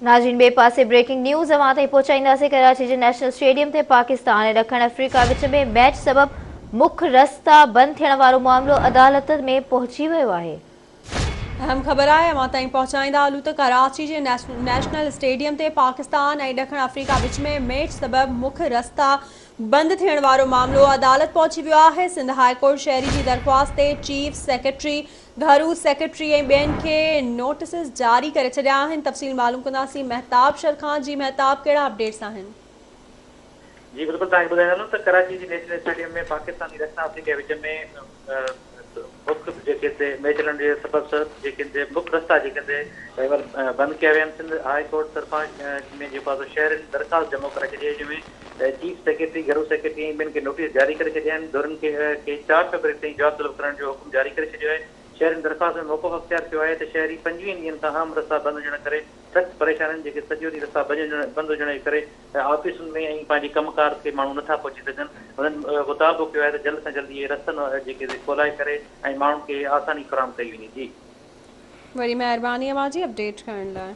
ناظرين ٻئي پاسي بريڪنگ نيوز اوهان تائين پهچائينداسين ڪراچي جي نيشنل اسٽيڊيم تي پاڪستان ۽ ڏکڻ آفريڪا وچ ۾ ميچ سبب مک رستا بند ٿيڻ وارو معاملو عدالت ۾ پهچي ويو آهي. اهم خبر آهي اوهان تائين پهچائيندا هلون ته ڪراچي جي نيشنل اسٽيڊيم تي پاڪستان ۽ ڏکڻ آفريڪا وچ ۾ ميچ سبب مک رستا بند ٿيڻ وارو معاملو عدالت پهچي ويو آهي، سنڌ هاء ڪورٽ شهري جي درخواست تي چيف سيڪريٽري، گهرو سيڪريٽري ۽ ٻين کي نوٽيسز جاري ڪري ڇڏيا آهن، تفصيل معلوم ڪنداسين مهتاب شر کان، جي مهتاب ڪهڙا اپڊيٽس آهن؟ جي بلڪل توهان کي ٻڌائيندا هلون ته ڪراچي جي نيشنل اسٽيڊيم ۾ پاڪستان ۽ ڏکڻ آفريڪا وچ ۾ مک جيڪي هتي ميچ هلڻ جي سبب سر جيڪي هتي مک رستا جيڪي هتي بند ڪيا ويا آهن سنڌ هاء ڪورٽ طرفان ۾ جيڪو آهي سو شهرين درخواست جمع ڪرائي ڇڏي آهي جنهن ۾ چيف سيڪريٽري گهرو سيڪريٽري ۽ ٻين کي نوٽيس جاري ڪري ڇڏيا آهن ڌرين کي چار فيبروري تائين جواب طلب ڪرڻ جو حڪم جاري ڪري ڇڏيو آهي شهرين درخواست ۾ موقف اختيار ڪيو آهي ته شهري 25 ڏينهن کان اهم رستا بند هجڻ ڪري سخت پريشان آهن جيڪي سڄو ڏينهن رستا بند هجڻ جي ڪري آفيسن ۾ ۽ پنهنجي ڪم ڪار تي ماڻهو نٿا پهچي سگهن هنن مطالبو ڪيو آهي ته جلد کان جلد اهي رستن جيڪي کولائي ڪري ۽ ماڻهن کي آساني فراهم ڪئي وڃي جي. وڏي مهرباني اوهان جي اپڊيٽ ڪرڻ لاء.